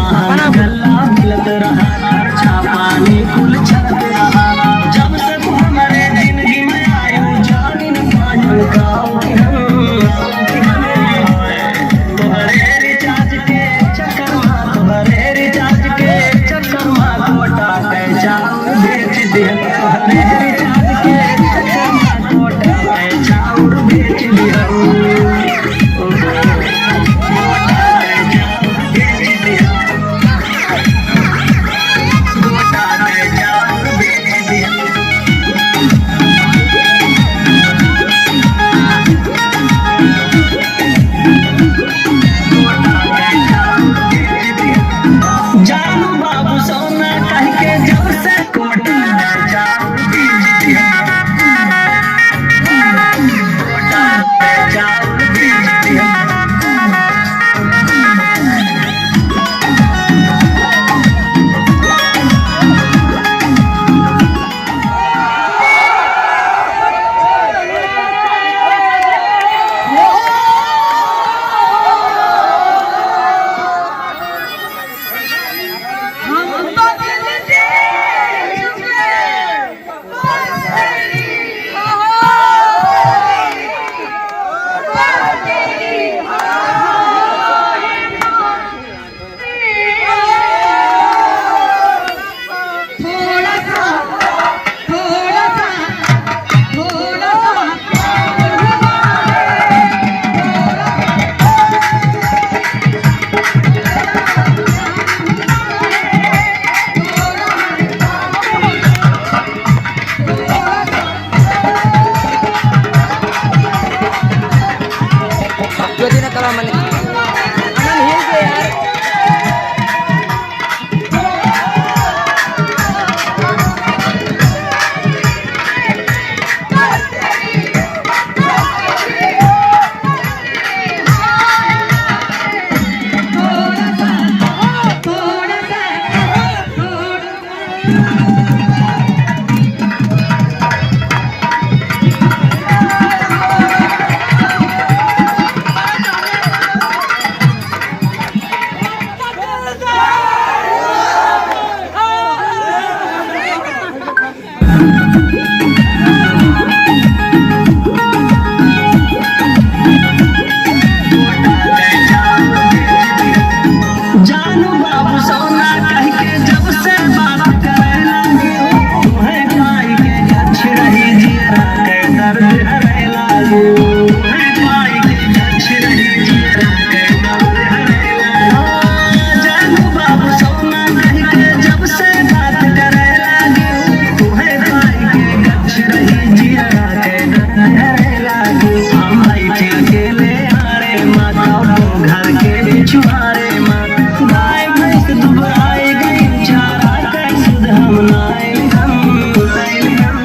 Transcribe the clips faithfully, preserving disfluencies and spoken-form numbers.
गल्ला मिलत रहा, खर्चा पानी कुल चलत रहा। जब से तू हमरे जिंदगी में आयू, जानी न पायू का होई हम। तोहरे recharge के चक्कर मा, तोहरे recharge के चक्कर मा, गोटा के चाउर बेच दिया। तोहरे recharge के चक्कर मा, गोटा के चाउर बेच दिया। जानू बाबू सोना कह के जब से कोटा चाउर बेच दिया। जानू बाबू सोना कह के जब से बात करे लागे, तोहे पाई के गछ रही जियरा के दर्द हरे लागे। तोहे पाई के गछ रही जियरा के दर्द हरे लागे। जानू बाबू सोना कह के जब से बात करे लागे, तोहे पाई के गछ रही जियरा के दर्द हरे लागे। हम बैठे अकेले आड़े माता, वो घर के पिछुआरे माता। गाय भैंस दुबराए गई, चारा के सुध हम नाई हम, नाई हम।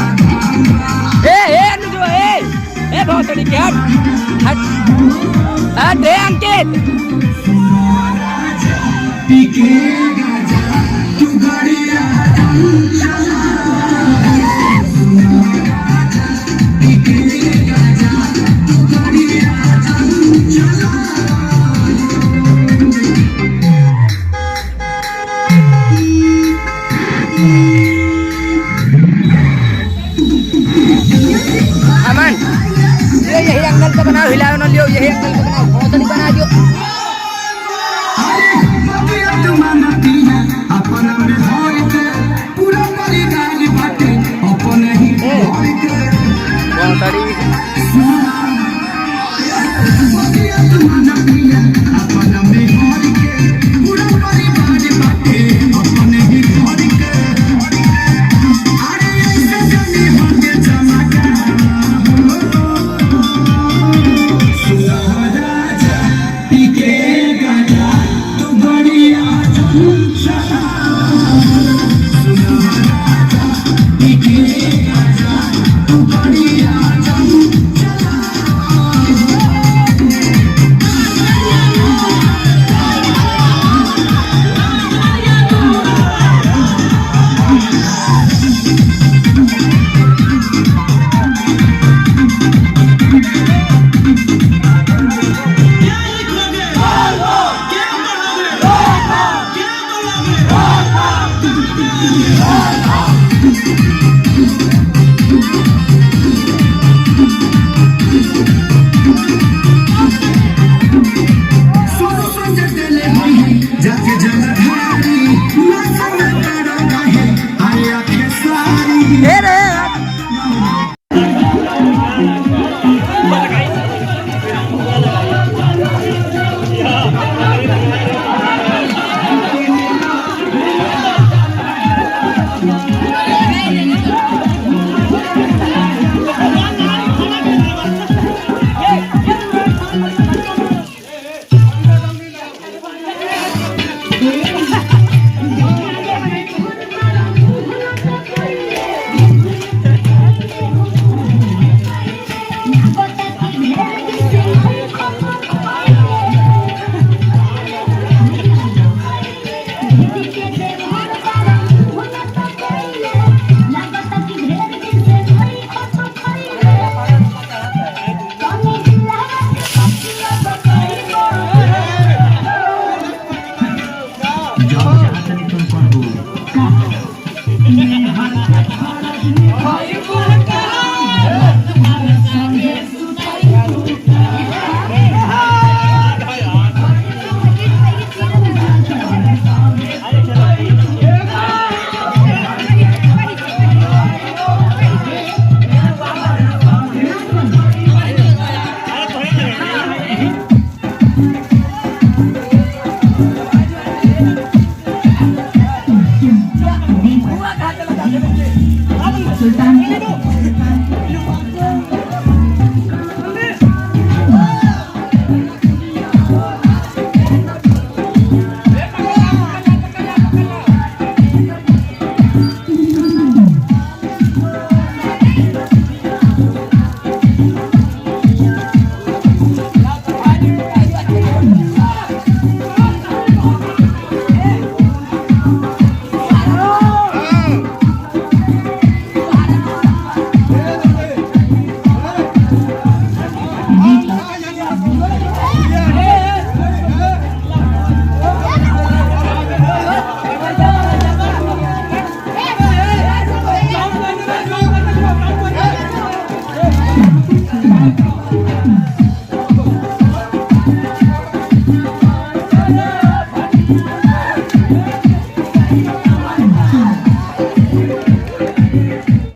ए, ए, अनुजवा, ए, ए, भोसड़ी के, हट, हट, हट, ए, अंकित। अमन, ये यही angle से बनाओ, हिलाओ ना लियो, यही angle से बनाओ, भोसड़ी बना दियो।